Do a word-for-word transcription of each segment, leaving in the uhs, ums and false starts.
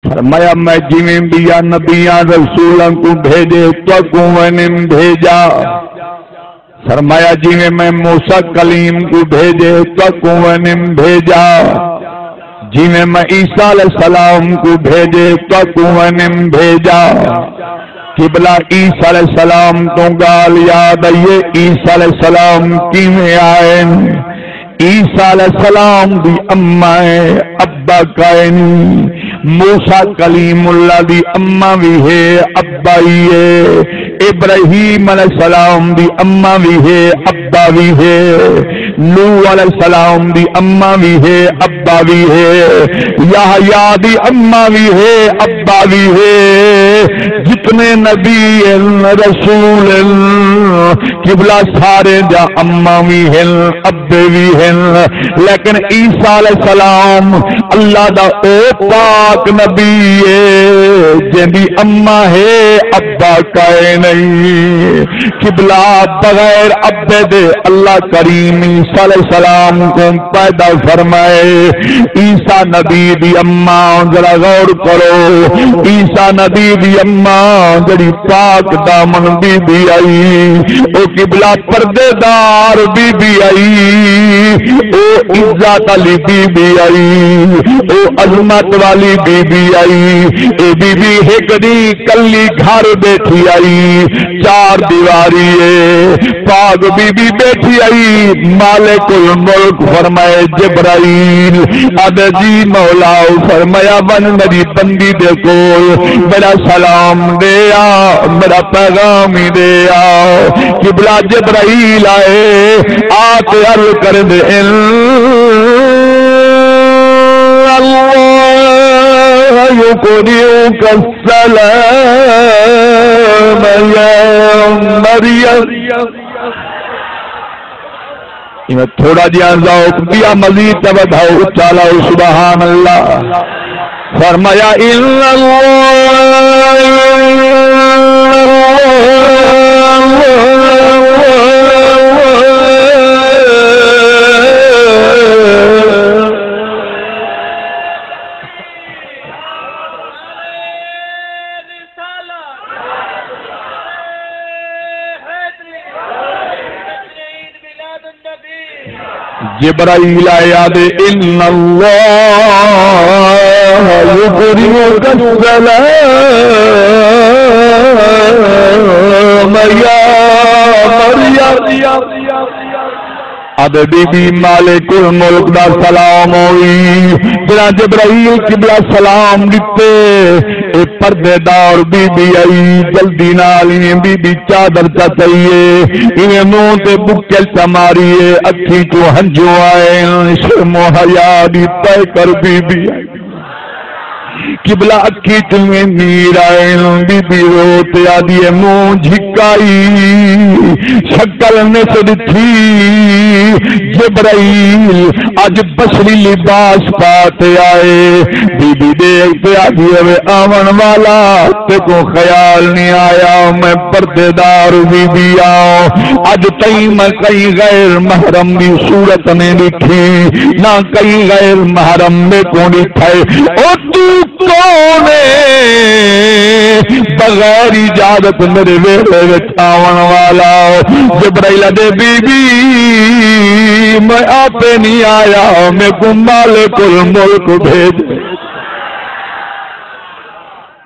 فرمایا، میں جویں ٻیا نبیاں رسولاں کوں بھیجے، تہاکوں وی نیم بھیجا۔ فرمایا، جویں میں موسیٰ کلیم کوں بھیجے، تہاکوں وی نیم بھیجا۔ جویں میں عیسیٰ علیہ السلام کوں بھیجے، تہاکوں وی نیم بھیجا۔ قبلہ، عیسیٰ علیہ السلام توں ڳالھ یاد آئی ہے، عیسیٰ علیہ السلام کیویں آئے؟ عیسیٰ علیہ السلام دی اماں ہے، ابا کائنی۔ موسیٰ کلیم اللہ دی اماں وی ہے، ابا وی ہے۔ ابراہیم علیہ السلام دی اماں وی ہے، ابا وی ہے۔ نوح علیہ السلام دی اماں وی ہے، ابا وی ہے۔ یحییٰ دی اماں وی ہے، ابا وی ہے۔ جتنے نبی ہن، رسول ہن، قبلہ، سارے دیاں اماں وی ہن، ابے وی ہن، لیکن عیسیٰ علیہ السلام اللہ دا او پاک نبی ہے جیندی اماں ہے، ابا کائنی۔ قبلہ، بغیر ابے دے اللہ کریم عیسیٰ علیہ السلام کوں پیدا فرمائے۔ عیسیٰ نبی دی اماں، ذرا غور کرو، عیسیٰ نبی دی اماں جڑی پاک دامن بی بی آئی، او قبلہ پردے دار بی بی آئی، او عزت والی بی بی آئی، او عظمت والی بی بی آئی۔ اے بی بی ہک ݙینہہ کلی گھر ٻیٹھی آئی، چار دیواری اے، پاک بی بی ٻیٹھی آئی، مالک الملک فرمائے، جبرائیل آہدے، جی مولا، فرمایا، ونڄ میری بندی دے کول، میرا سلام ݙے آ، میرا پیغام ہی ݙے آ۔ قبلہ، جبرائیل آئے، آ تے عرض کریندے، ان اللہ یقرئک السلام یا مریم۔ ایویں تھوڑا جیہا ذوق ٻیا مزید تے ودھاؤ، اچا لاؤ، سبحان اللہ۔ فرمایا، ان اللہ، جبرائیل آئے، آہدے، ان اللہ یقرئک السلام یا مریم۔ آہدے، بی بی، مالک الملک دا سلام ہوئی۔ جڑا جبرائیل قبلہ سلام ݙتے، اے پردے دار بی بی آئی، جلدی نال ایویں بی بی چادر چا چائی اے، ایویں منہ تے بکل چا ماری اے، اکھیں چوں ہنجوں آئے، شرم و حیا دی پے کر بی بی آئی۔ قبلہ، اکھیں چوں نیر آئے، بی بی رو تے آہدی اے، منہ جھکائی، شکل نس ݙٹھی، جبرائیل اڄ بشری لباس پا تے آئے۔ بی بی ݙیکھ تے آہدی اے، وے آوݨ والا، تیکوں خیال نی آیا میں پردے دار بی بی آں؟ اڄ تئیں میں کہیں غیر محرم دی صورت نی ݙٹھی، نہ کہیں غیر محرم میکوں ݙٹھے۔ او توں کون ایں بغیر اجازت میرے ویڑھے وچ آوݨ والا؟ جبرائیل آہدے، بی بی، میں آپے نی آیا، میکوں مالک الملک بھیجے۔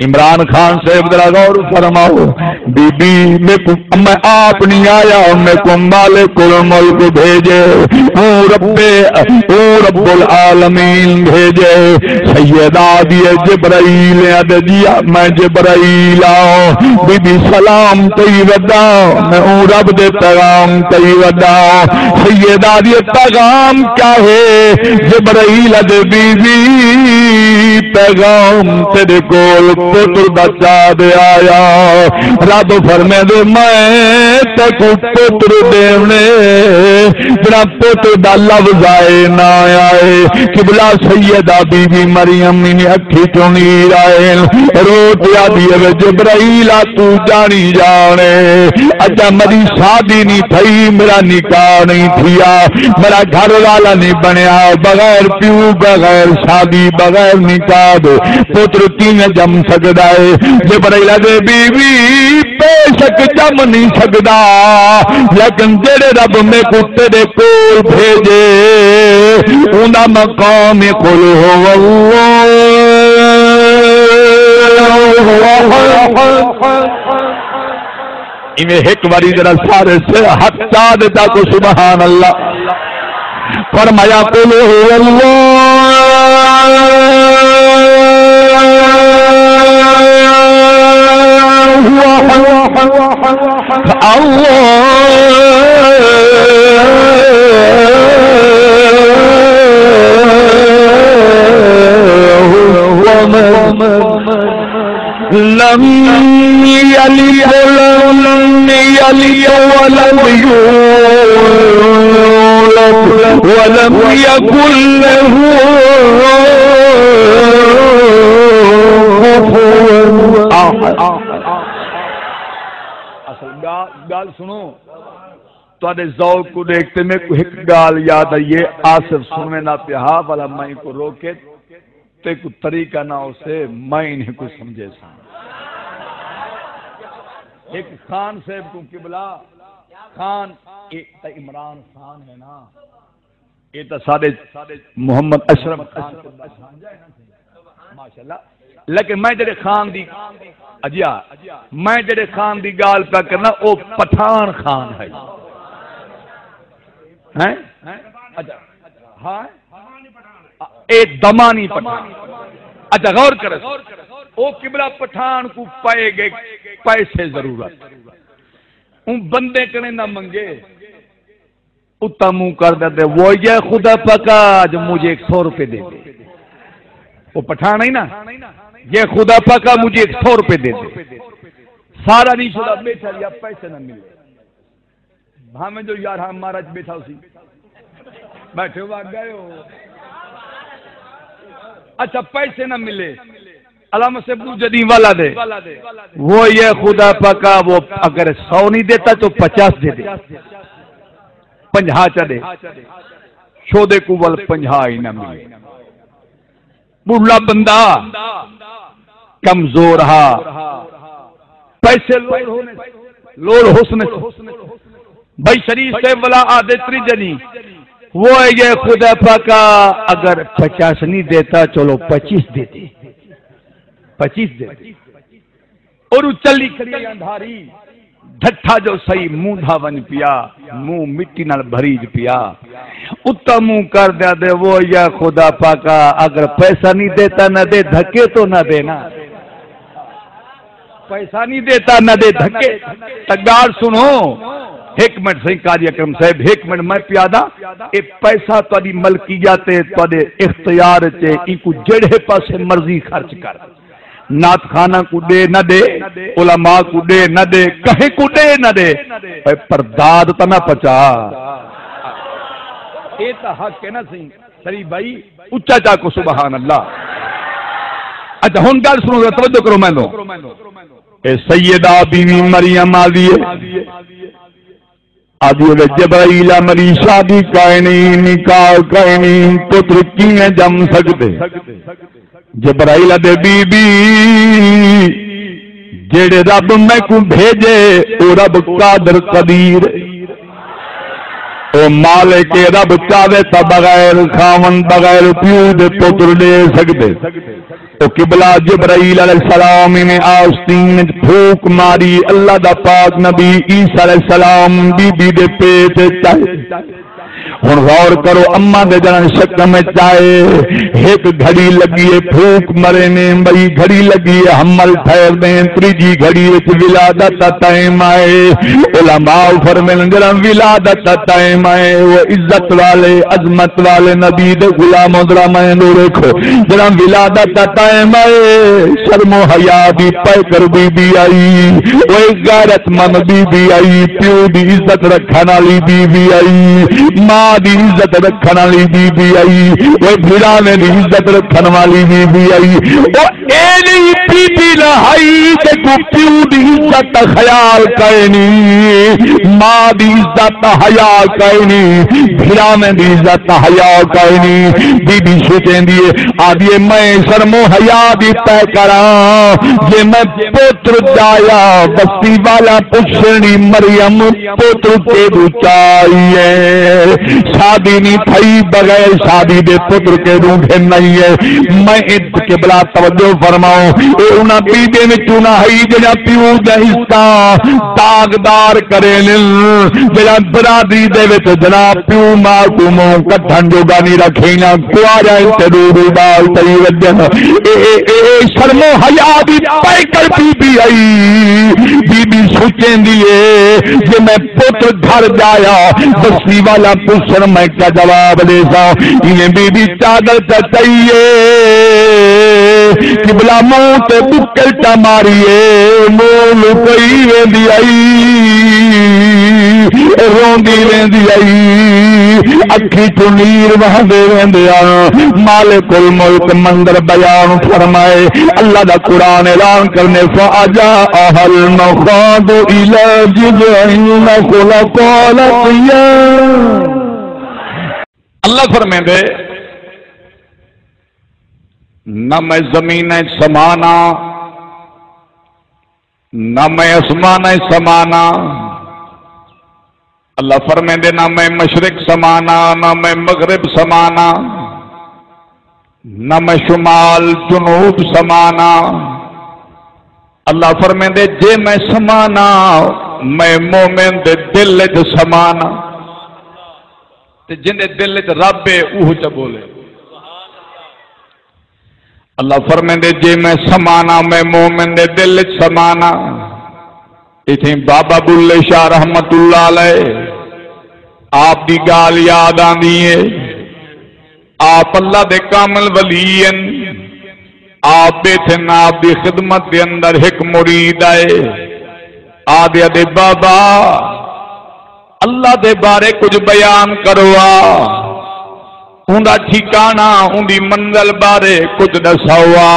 عمران خان صاحب، ذرا غور فرماؤ۔ بی بی، میکوں، میں آپ نی آیا، میکوں مالک الملک بھیجے۔ اوں رب، اوں رب العالمین بھیجے۔ سیدہ آہدی اے، جبرائیل آہدے، جی میں جبرائیل آں۔ بی بی، سلام تئی ودا، میں اوں رب دے پیغام تئی ودا۔ سیدہ آہدی اے، پیغام کیا ہے؟ جبرائیل آہدے، بی بی، پیغام تیرے کول پتر دا چا ݙے آیا۔ رب فرمیندے، میں تیکوں پتر ݙیوݨے، جڑا پتر دا لفظ آئے نہ آئے۔ قبلہ، سیدہ بی بی مریم دی اکھیں چوں نیر آئے، رو تے آہدی اے، وے جبرائیل آ، توں ڄاݨی ڄاݨے، اڄاں میݙی شادی نی تھئی، میݙا نکاح نی تھیا، میݙا گھر والا نی بݨیا، بغیر پیو، بغیر شادی، بغیر نکاح بعد پتر کیویں ڄم سڳدا ہے؟ جبرائیل آہدے، بی بی، بے شک ڄم نہیں سڳدا، لیکن جیڑھے رب میکوں تیݙے کول بھیجے، اوندا مقام قل هو الله احد۔ ایویں ہک واری ذرا سارے سر ہتھ چا دے تاکو سبحان اللہ۔ فرمایا، قل هو الله احد، الله الصمد، لم يلد ولم يولد ولم يكن له كفوا احد۔ اصل ڳالھ، ڳالھ سݨو، تہاݙے ذوق کوں ݙیکھ تے میکوں ہک ڳالھ یاد آئی ہے۔ آصف سݨویندا پیا ہا، ولا میں اینکوں روکے، تیکوں طریقہ نہ ہوسے، میں انہیں کوں سمجھیساں۔ ہک خان صاحب کوں قبلہ، خان، اے تاں عمران خان ہے نا، اے تاں ساݙے محمد اشرف خان، ماشاءاللہ۔ لیکن میں جڑے خان دی، اجیا، میں جڑے خان دی ڳالھ پیا کرنا، او پٹھان خان ہے۔ ہیں؟ اچھا، ہاں؟ اے دمانی پٹھان۔ اچھا، غور کرے۔ او قبلہ پٹھان کوں پئے ڳئے پیسے ضرورت۔ اوں بندے کنے نہ منگے۔ اتاں منہ کر ݙیندے، وہ یہ خدا پاکا، آج مجھے ایک سو روپے دے دے۔ وہ پٹھان ہے نا، یہ خدا پاکا، مجھے ایک سو روپے دے دے۔ سارا نہیں شدا بیٹھا یا پیسے نہ ملے۔ بھاویں جو یار ہاں مارا چ بیٹھا ہوسی۔ بیٹھے ہو، آ گئے ہو۔ اچھا، پیسے نہ ملے۔ علامہ صاحب ݙوجھے ݙینہہ والا دے، وہ یہ خدا پاکا، وہ اگر سو نہیں دیتا تو پچاس دے دے، پنجاہ چا ݙے۔ شودے کوں ول پنجاہ ہی نہ ملے۔ ٻڈھڑا بندہ، کمزور ہا، پیسے لوڑ ہونے، لوڑ حسن۔ بھائی شریف صاحب والا آہدے تریجھے ݙینہہ، وہ یہ خدا پاکا، اگر پچاس نہیں دیتا، چلو پچیس دے دے، پچیس دے دے۔ اور وہ چلی کھڑی اندھاری، ڈھٹھا جو سہی، مونڈھا ونڄ پیا، منہ مٹی نال بھریج پیا۔ اتاں منہ کر ݙیندے، وہ یا خدا پاکا، اگر پیسہ نہیں دیتا نہ دے، دھکے تو نہ دینا۔ پیسہ نہیں دیتا نہ دے دھکے۔ تاں ڳالھ سݨو، ہک منٹ سئیں قاری اکرم صاحب، ہک منٹ میں پیا آہداں، اے پیسہ تہاݙی ملکیت ہے، تہاݙے اختیار اچ ہے، اینکوں جیڑھے پاسے مرضی خرچ کر۔ نعت خواناں کوں ݙے نہ ݙے، علماء کوں ݙے نہ ݙے، کہیں کوں ݙے نہ ݙے، اے پر داد تاں نہ پچا۔ اے تاں حق ہے نا سئیں شریف بھائی، اچا چا کو سبحان اللہ۔ اچھا ہݨ ڳالھ سݨو، ذرا توجہ کرو میݙو۔ اے سیدہ بی بی مریم آہدی ہے، آہدی ہے، جبرائیل آ، میݙی شادی کائنی، نکاح کائنی، پتر کیویں ڄم سڳدے؟ جبرائیل آہدے، بی بی، جیڑھے رب میکوں بھیجے، او رب قادر قدیر۔ او مالک رب چاہے تاں بغیر خاوند، بغیر پیو دے پتر ݙے سڳدے۔ او قبلہ، جبرائیل علیہ السلام نے آستین وچ پھوک ماری، اللہ دا پاک نبی عیسیٰ علیہ السلام بی بی دے پیٹ وچ آئے۔ ہݨ غور کرو، اماں دے جݙݨ شکم وچ آئے، ہک گھڑی لڳی ہے پھوک مرے نے، ٻئی گھڑی لڳی ہے حمل ٹھہر دے، تریجھی گھڑی وچ ولادت دا ٹائم آئے۔ علماء فرمیندن، جݙݨ ولادت دا ٹائم آئے، او عزت والے، عظمت والے نبی دے غلامو، ذرا میں ݙو ݙیکھو، جݙݨ ولادت دا ٹائم آئے، شرم و حیا دی پیکر بی بی آئی، اوئے غیرت مند بی بی آئی، پیو دی عزت رکھݨ والی بی بی آئی، ماں دی عزت رکھݨ والی بی بی آئی، اوئے بھراویں دی عزت رکھݨ والی بی بی آئی۔ او اے جئی بی بی بی نہ ہئی، جیکوں پیو دی عزت دا خیال کائنی، ماں دی عزت دا حیا کائنی، بھراویں دی عزت دا حیا کائنی۔ بی بی سوچیندی ہے، آہدی ہے، میں شرم و حیا دی پے کراں، جے میں پتر ڄایا، بستی والا پچھنی، مریم پتر کیݙوں چائی ہے؟ شادی نی تھئی، بغیر شادی دے پتر کیݙوں گھن آئی ہے؟ میں ات-، قبلہ توجہ فرماؤ، اے انہاں بیبیاں وچوں نہ ہئی جڑا پیو دیاں عزتاں داغدار کریندن، جڑا برادری دے وچ جناب پیو ماں کوں منہ کڈھن جوگا نی رکھینداں، کواریاں تے ݙو ݙو ٻال تئی وڄن۔ اے، اے، اے، اے شرم و حیا دی پیکر بی بی ہئی۔ بی بی سوچیندی اے، جے میں پتر گھر ڄایا، بستی والا پچھن میں کیا جواب ݙیساں؟ ایویں بی بی چادر چا چائی اے، قبلہ منہ تے بکل چا ماری اے، منہ لکئی ویندی آئی، روندی ویندی آئی، اکھیں چوں نیر وہندے ویندے آ۔ مالک الملک منظر بیان فرمائے، اللہ دا قرآن اعلان کرنے، فَأَجَاءَهَا الْمَخَاضُ إِلَىٰ جِذْعِ النَّخْلَةِ قَالَتْ يَا، اللہ فرمیندے، نہ میں زمین وچ سمانا، نہ میں اسمان وچ سمانا۔ اللہ فرمیندے، نہ میں مشرق سمانا، نہ میں مغرب سمانا، نہ میں شمال جنوب سمانا۔ اللہ فرمیندے، جے میں سمانا، میں مومن دے دل وچ سمانا۔ تے جیندے دل وچ رب ہے، اوہ چا ٻولے۔ اللہ فرمیندے، جے میں سمانا، میں مومن دے دل وچ سمانا۔ اتھیں بابا بلے شاہ رحمت اللہ علیہ آپ دی ڳالھ یاد آندی ہے۔ آپ اللہ دے کامل ولی ہن۔ آپ ٻیٹھن، آپ دی خدمت دے اندر ہک مرید آئے، آہدے، آہدے، بابا، اللہ دے بارے کجھ بیان کرو آ، اوندا ٹھکانہ، اوندی منزل بارے کجھ ݙساؤ آ۔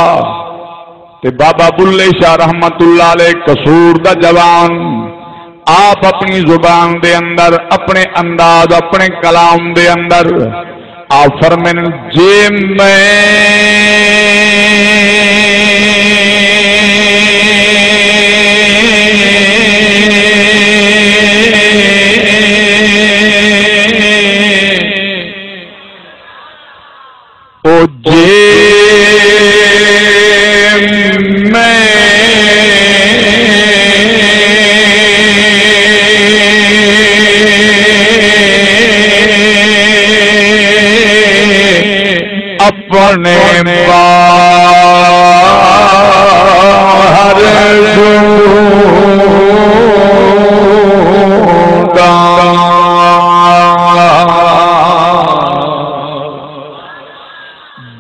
تے بابا بلے شاہ رحمت اللہ علیہ قصور دا جوان، آپ اپݨی زبان دے اندر، اپݨے انداز، اپݨے کلام دے اندر آپ فرمائن، جے میں او جے میں اپݨے ٻاہر ݙوہاں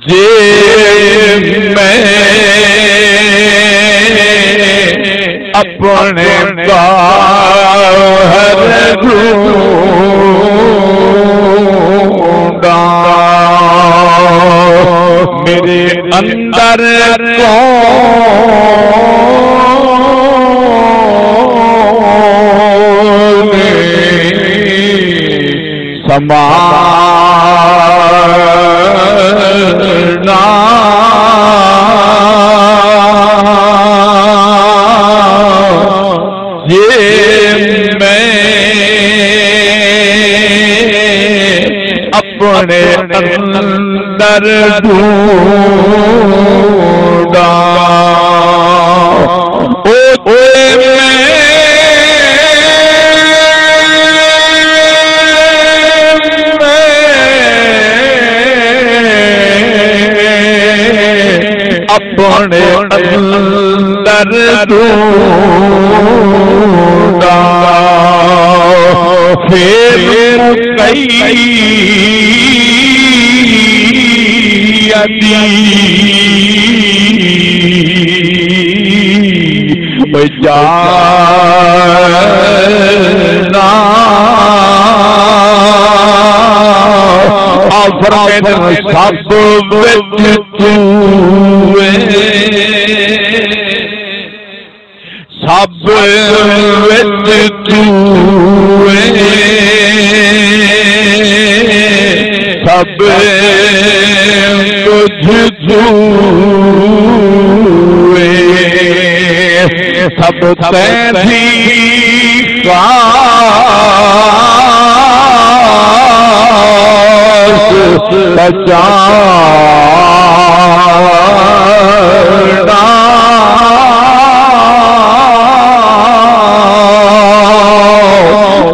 جے میں اپݨے ٻاہر ݙوہاں، میݙے اندر کون سمانا۔ جے میں اپݨے اندر ݙوہاں، او جے میں اپݨے اندر ݙوہاں، پھر کئی ادی جانا۔ آفرین سب وچ توں ایں۔ وچ توں ایں، سب کجھ توں ایں، سب تیݙی خواہش پچاݨا۔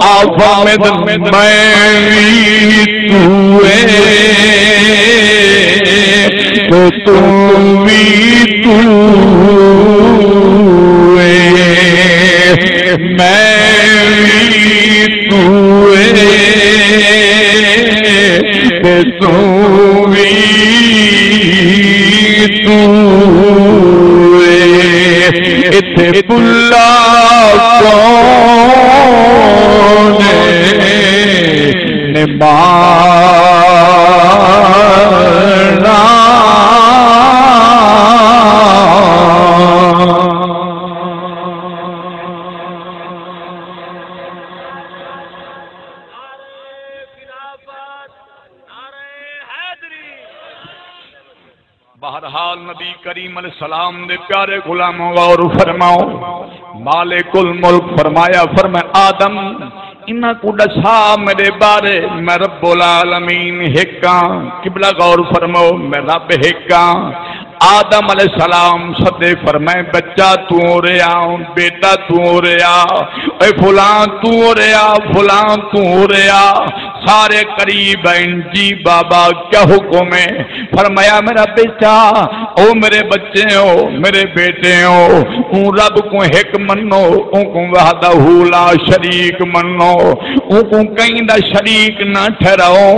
آ فرمائے میں وی توں ایں، تے توں وی توں ایں، میں وی توں ایں، تے توں وی توں ایں۔ اتھے پلا کون نمانا۔ بہرحال، نبی کریم علیہ السلام دے پیارے غلاموں، غور فرماؤ، مالک الملک فرمایا، فرمایا، آدم، انہاں کوں ݙسا میݙے بارے، میں رب العالمین ہک ہاں۔ قبلہ غور فرماؤ، میں رب ہک ہاں۔ آدم علیہ السلام سدے، فرمائے، بچہ توں ہو رہیا، بیٹا توں ہو رہیا، اے فلاں توں ہو رہیا، فلاں توں ہو رہیا۔ سارے قریب آئن، جی بابا، کیا حکم ہے؟ فرمایا، میرا بیٹا، او میرے بچے ہو، میرے بیٹے ہو، اوں رب کوں ہک منو، اوں کوں وحدہ لا شریک منو، اوں کوں کہیں دا شریک نہ ٹھہراؤ۔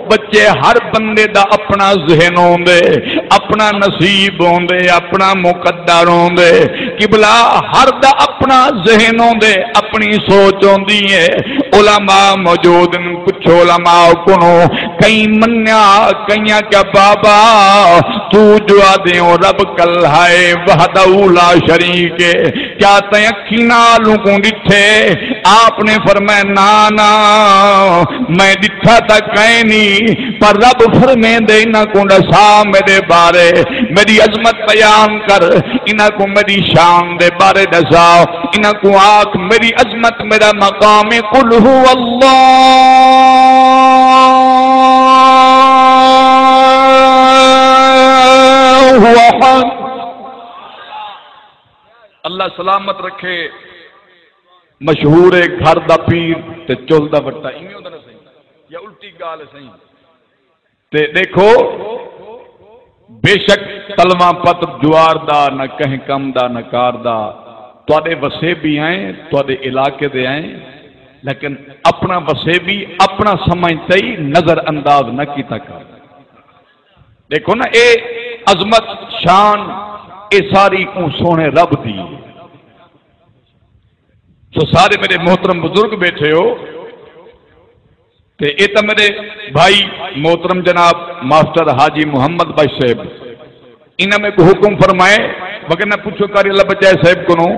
بچے، ہر بندے دا اپنا ذہن ہوندے، اپنا نصیب ہوندے، اپنا مقدر ہوندے۔ قبلہ، ہر دا اپنا ذہن ہوندے، اپنی سوچ ہوندی ہے۔ علماء موجود ہن، پچھو علماء کنوں، کہیں منیا، کہیں آکھیا، بابا، توں جو آہدیں او رب کل ہے، وحدہ لا شریک ہے، کیا تیں اکھیں نال اوں کوں ݙٹھے؟ آپ نے فرمایا، نا نا، میں ݙٹھا تاں کائنی، پر رب فرمیندے، انہاں کوں ݙسا میݙے بارے، میݙی عظمت بیان کر، انہاں کوں میݙی شان دے بارے ݙسا، انہاں کوں آکھ، میݙی عظمت، میݙا مقام ہے، قل هو الله احد۔ اللہ سلامت رکھے۔ مشہور ہے گھر دا پیر تے چل دا وٹا، ایویں ہوندا نا سائیں؟ یا الٹی ڳالھ ہے سائیں؟ تے ݙیکھو، بے شک تلواں پتر جوار دا، نہ کہیں کم دا، نہ کار دا، تہاݙے وسیبی آئیں، تہاݙے علاقے دے آئیں، لیکن اپݨا وسیبی اپݨا سمجھ تئی نظر انداز نہ کیتا کر۔ ݙیکھو نا، اے عظمت، شان، اے ساری اوں سوہݨے رب دی ہے۔ سو سارے میݙے محترم بزرگ ٻیٹھے ہو، تے اے تاں میݙے بھائی محترم جناب ماسٹر حاجی محمد بخش صاحب، انہاں میکوں حکم فرمائے، وگرنہ پچھو قاری اللہ بچائے صاحب کنوں،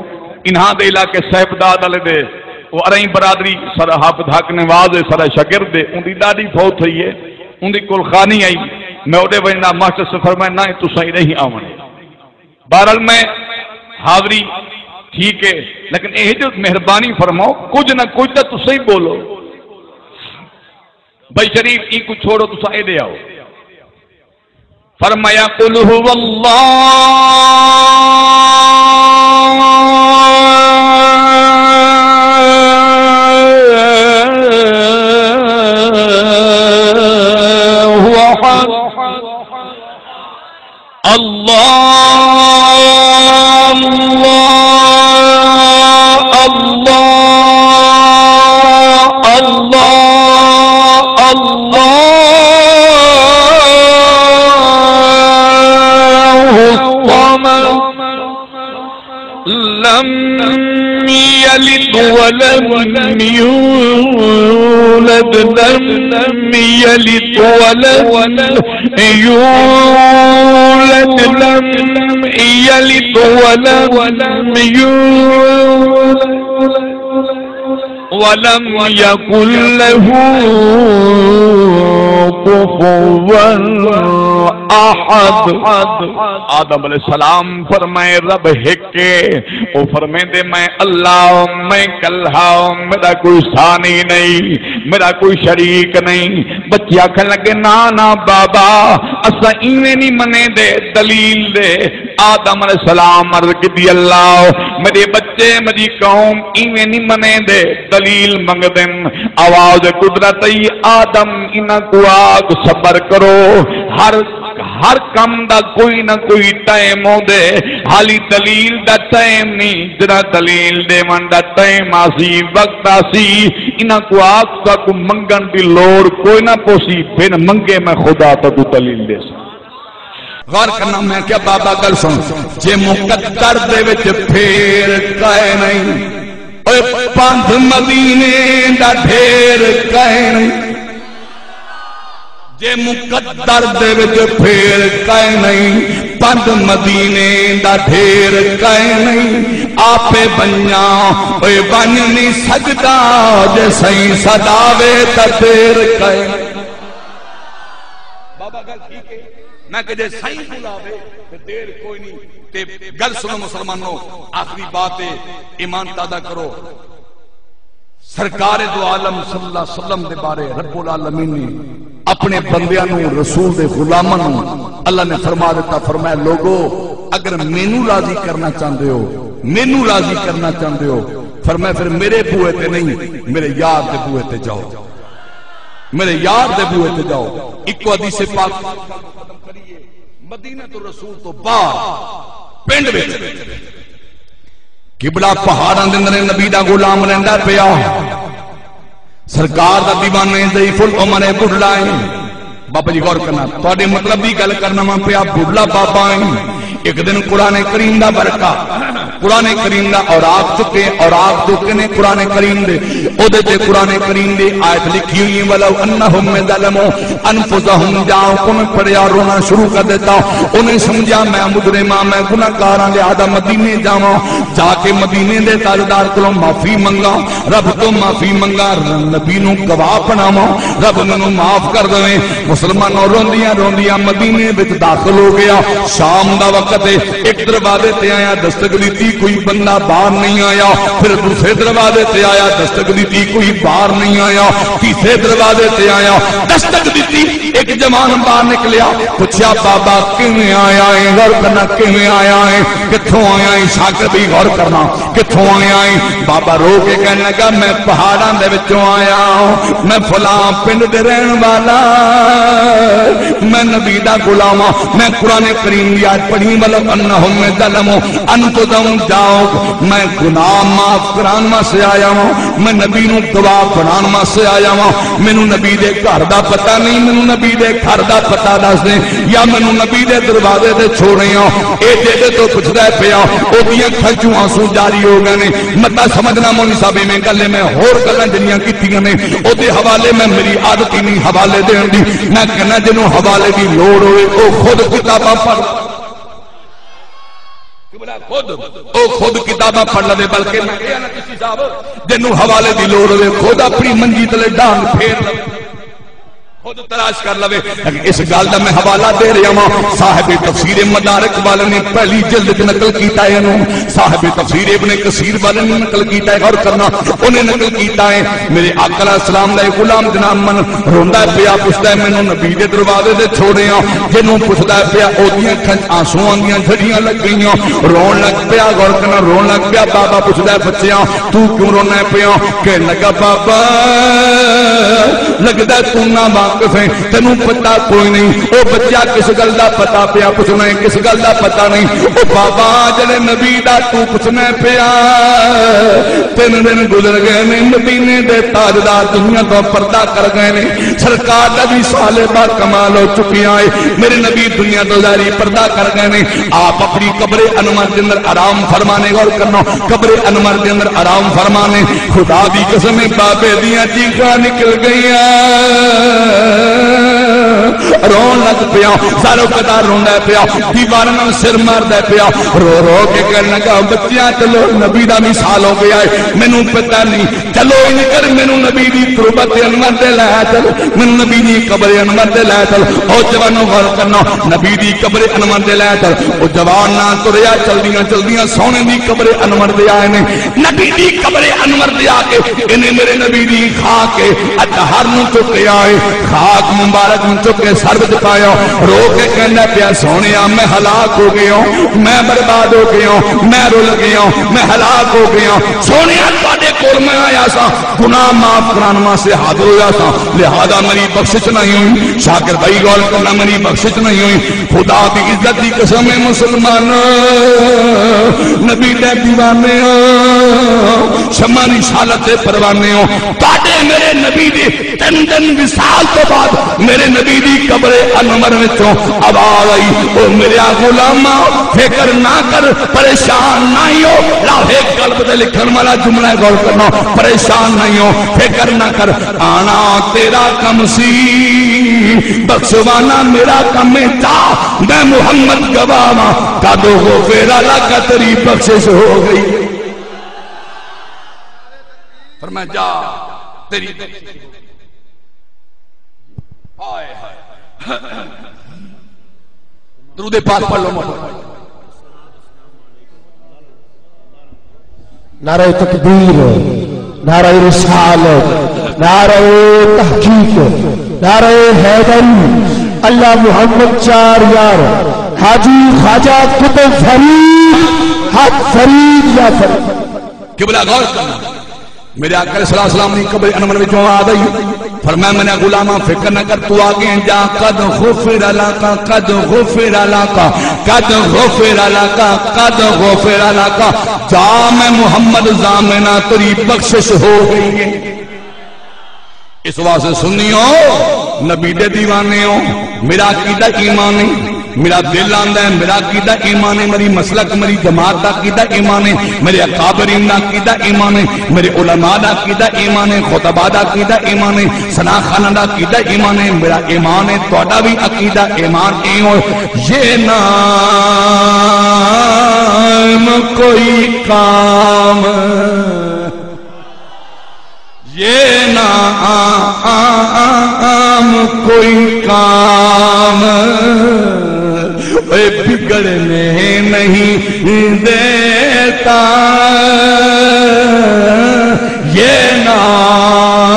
انہاں دے علاقے صاحب داد والے دے، او ارائیں برادری، سارا حافظ حق نواز ہے، سارا شاگرد ہے، اوندی ݙاݙی فوت تھئی ہے، اوندی کل خانی آئی، میں اوݙے ونڄݨا، ماسٹر صاحب فرمائے، نہ تساں ہی نہیں آوݨے۔ بہرحال میں حاضری ٹھیک ہے، لیکن اے جو مہربانی فرماؤ، کجھ نہ کجھ تاں تساں ہی ٻولو۔ بھائی شریف، اینکوں چھوڑو، تساں ایݙے آؤ۔ فرمایا، قل هو الله احد۔ اللہ، اللہ، اللہ، اللہ، اللہ الصمد۔ لم يلد ولم يولد، لم يلد ولم يولد، لم يلد ولم يولد، ولم يكن له كفوا أحد۔ آدم علیہ السلام فرمائے، رب ہک ہے۔ او فرمیندے، میں اللہ، میں کلہا، میرا کوئی ثانی نہیں، میرا کوئی شریک نہیں۔ بچے آکھن لگے، نا نا بابا، اساں ایویں نہیں منے دے، دلیل دے۔ آدم علیہ السلام عرض کیتی، اللہ، میرے بچے، میری قوم ایویں نہیں منے دے، دلیل منگدن۔ آواز قدرت ای، آدم انہاں کو آکھ صبر کرو، ہر ہر کم دا کوئی نہ کوئی ٹائم ہوندے، حالی دلیل دا ٹائم نہیں، جڑا دلیل ݙیوݨ دا ٹائم آسی، وقت آسی، انہاں کو آکھ تہاکوں منگݨ دی لوڑ کوئی نہ پوسی، بن منگے میں خدا تہاکوں دلیل ݙیساں۔ غور کرنا، میں کیا بابا گل سن، جے مقدر دے وچ پھیر کائے نہیں، اوئے پندھ مدینے دا ڈھیر کائے نہیں۔ جے مقدر دے وچ پھیر کائے نہیں، پندھ مدینے دا ڈھیر کائے نہیں، آپے ونڄاں اوئے ونڄ نہیں سڳدا، جے سئیں سݙاوے تاں دیر کائے نہیں۔ بابا گل ٹھیک ہے، میں کہ جے سائیں بلاوے تے دیر کوئی نہیں۔ تے گل سنو مسلمانو، آخری بات ہے، ایمان تازہ کرو۔ سرکار دو عالم صلی اللہ علیہ وسلم دے بارے رب العالمین نے اپنے بندیاں نوں، رسول دے غلاماں نوں اللہ نے فرما دیتا، فرمایا، لوگو، اگر مینوں راضی کرنا چاہندے ہو، مینوں راضی کرنا چاہندے ہو، فرمایا، پھر میرے بوئے تے نہیں، میرے یار دے بوئے تے جاؤ، میرے یار دے بوئے تے جاؤ۔ اکو حدیث پاک مدینہ تو رسول تو باہر پنڈ وچ قبلہ پہاڑاں دے اندر نبی دا غلام رہندا پیا۔ سرکار دا دیوانہ ہے، ضعیف العمر ہے، بڈھڑا ہے۔ بابا جی غور کرنا، تہاڈے مطلب دی گل کرنا وا پیا، بڈھڑا بابا ہے۔ ایک دن قرآن کریم دا ورقہ، قرآن کریم دا اوراق چکے، اوراق چکے نے قرآن کریم دے، او دے تے قرآن کریم دی آیت لکھی ہوئی ہے، ولو انہم ظلموا انفسہم جاؤکم، پڑھیا، رونا شروع کر دیتا۔ انہیں سمجھیا میں مجرم ہاں، میں گناہگار ہاں، لہذا مدینے جاواں، جا کے مدینے دے تاجدار کولوں معافی منگاں، رب تو معافی منگاں۔ نبی نوں گواہ بناواں، رب مینوں معاف کر دے۔ مسلمانوں، روندیاں روندیاں مدینے وچ داخل ہو گیا۔ شام دا وقت ہے، ایک دروازے تے آیا، دستک دتی، کوئی بندہ باہر نہیں آیا۔ پھر دوسرے دروازے تے آیا، دستک دتی، کوئی باہر نہیں آیا۔ تیسرے دروازے تے آیا، دستک دتی، ایک جوان باہر نکلیا۔ پوچھیا، بابا کیویں آیا ہے؟ غور کرنا، کیویں آیا ہے؟ کتھوں آیا ہے؟ شاگرد بھی غور کرنا، کتھوں آیا ہے؟ بابا رو کے کہنے لگا، میں پہاڑاں دے وچوں آیا ہاں، میں فلاں پنڈ دے رہن والا، میں نبی دا غلام ہاں، میں قرآن کریم دی آیت پڑھی، ولو انہم ظلموا انفسہم جاؤک، میں گناہ معاف کران واسطے آیا ہاں، میں نبی نوں گواہ بنان واسطے آیا ہاں، مینوں نبی دے گھر دا پتہ نہیں، مینوں نبی دے گھر دا پتہ دس دیں، یا مینوں نبی دے دروازے تے چھوڑے ہاں۔ اے جیڑے تو پچھدا پیا، او دیاں اکھاں چوں آنسو جاری ہو گئے نے۔ متا سمجھنا مولوی صاحب، ایویں گل ہے، میں ہور گلاں جنیاں کیتیاں نے، او دے حوالے میں، میری عادت ہی نہیں حوالے دین دی۔ میں کہنا جنوں حوالے دی لوڑ ہوئے، او خود کتاباں پڑھ۔ قبلہ خود، او خود کتاباں پڑھ لوے، بلکہ میں کہیا نا کسی صاحب، جنوں حوالے دی لوڑ ہوئے، خود اپنی منجی تلے ڈانگ پھیر لوے، خود تلاش کر لوے۔ لیکن اس گل دا میں حوالہ دے رہا ہاں، صاحب تفسیر مدارک والے نے پہلی جلد وچ نقل کیتا ہے، انہوں صاحب تفسیر ابن کثیر والے نے نقل کیتا ہے، غور کرنا، انہیں نقل کیتا ہے۔ میرے آقا علیہ السلام دا ایک غلام جناب من روندا پیا، پچھدا ہے، مینوں نبی دے دروازے تے چھوڑے آ۔ جنوں پچھدا پیا، اودیاں اکھاں چ آنسواں دیاں جھڑیاں لگ گئیاں، رون لگ پیا۔ غور کرنا، رون لگ پیا۔ بابا پچھدا ہے، بچیاں، تو کیوں رونا پیا؟ کہن لگا، بابا، لگدا ہے تو نہ وا کسے تینوں پتہ کوئی نہیں۔ او بچہ کس گل دا پتہ پیا پچھنا ہے، کس گل دا پتہ نہیں۔ او بابا جڑے نبی دا تو پچھنا پیا، تین دن گزر گئے نے، مدینے دے تاجدار دنیا تو پردہ کر گئے نے۔ سرکار دا وصال با کمال ہو چکیا ہے۔ میرے نبی دنیا تو ظاہری پردہ کر گئے نے۔ آپ اپنی قبر انور دے اندر آرام فرمانے، غور کرنا، قبر انور دے اندر آرام فرمانے۔ خدا دی قسم ہے، بابے دیاں چیخاں نکل گئیاں، رون لگ پیا، زارو قطار روندا پیا، دیوار نال سر ماردا پیا، رو رو کے کہن لگا، بچیاں چلو نبی دا وصال ہو گیا ہے، مینوں پتہ نہیں۔ چلو انج کر، مینوں نبی دی تربت انور دے لے چل، مینوں نبی دی قبر انور دے لے چل۔ او جوانو، غور کرنا، نبی دی قبر انور دے لے چل۔ او جوان نہ تریا، چلدیاں چلدیاں سونے دی قبر انور دے آئے نے۔ نبی دی قبر انور دے آ کے انہیں میرے نبی دی خاک اطہر نوں چکیا ہے، خاک مبارک نوں چک کے سر وچ پایا، رو کے کہندا پیا، سونیا، میں ہلاک ہو گیا ہوں، میں برباد ہو گیا ہوں، میں رل گیا ہوں، میں ہلاک ہو گیا ہوں۔ سونیا، تہاڈے کول میں آیا سا، گناہ معاف کران واسطے حاضر ہویا سا، لہذا میری بخشش نہیں ہوئی۔ شاکر بھائی، غور کرنا، میری بخشش نہیں ہوئی۔ خدا دی عزت دی قسم ہے مسلمان، نبی دے دیوانے ہو، شمع رسالت دے پروانے ہو۔ تہاڈے میرے نبی دی تین دن وصال تو بعد میرے نبی دی قبر انور وچوں آواز آئی، او میرے غلاماں، فکر نہ کر، پریشان نہ ہو۔ لوحے قلب تے لکھن والا جملہ ہے، غور کرنا، پریشان نہ ہو، فکر نہ کر، آنا تیرا کم سی، بخشوانا میرا کم ہے۔ جا، میں محمد گواہ ہاں، قد غفر لک، تیری بخشش ہو گئی۔ فرمایا، جا، تیری بخشش ہو گئی۔ ہائے ہائے۔ درود پاک پڑھ لو مولا۔ نعرہ تکبیر، نعرہ رسالت، نعرہ تحقیق، نعرہ حیدری، اللہ محمد چار یار، حاجی خواجہ قطب فرید، حق فرید یا فرید۔ قبلہ غور کرنا۔ میرے آقا علیہ الصلوۃ والسلام دی قبر انور وچوں آواز آئی۔ فرمایا، میرے غلاماں، فکر نہ کر، تو آگے جا، قد غفر لک، قد غفر لک، قد غفر لک، قد غفر لک۔ جا، میں محمد ضامن ہاں، تیری بخشش ہو گئی ہے۔ اس واسطے سنیو، نبی دے دیوانے ہو، میرا عقیدہ ایمان ہے۔ میرا دل آندا ہے، میرا عقیدہ ایمان ہے، میری مسلک، میری جماعت دا عقیدہ ایمان ہے، میرے اکابرین دا عقیدہ ایمان ہے، میرے علماء دا عقیدہ ایمان ہے، خطباء دا عقیدہ ایمان ہے، ثنا خواناں دا عقیدہ ایمان ہے، میرا ایمان ہے، تہاڈا وی عقیدہ ایمان اے ہو۔ یہ نام کوئی کام، یہ نام کوئی کام، اے بگڑنے نہیں دیتا۔ یہ نام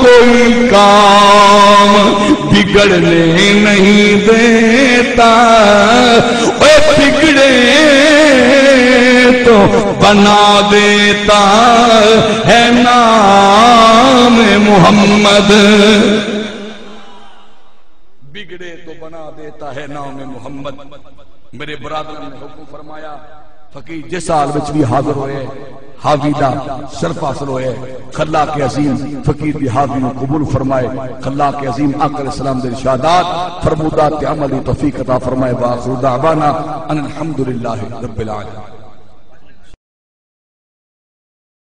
کوئی کام بگڑنے نہیں دیتا، اے بگڑے تو بنا دیتا ہے نام محمد۔ بگڑے تو بنا دیتا ہے نام محمد۔ میرے برادران نے حکم فرمایا، فقیر جس حال وچ بھی حاضر ہوئے، حاضری دا شرف حاصل ہوئے۔ خلاق عظیم فقیر دی حاضری نوں قبول فرمائے۔ خلاق عظیم آقا علیہ السلام دے ارشادات، فرمودات تے عمل دی توفیق عطا فرمائے۔ وآخر دعوانا ان الحمد للہ رب العالمین۔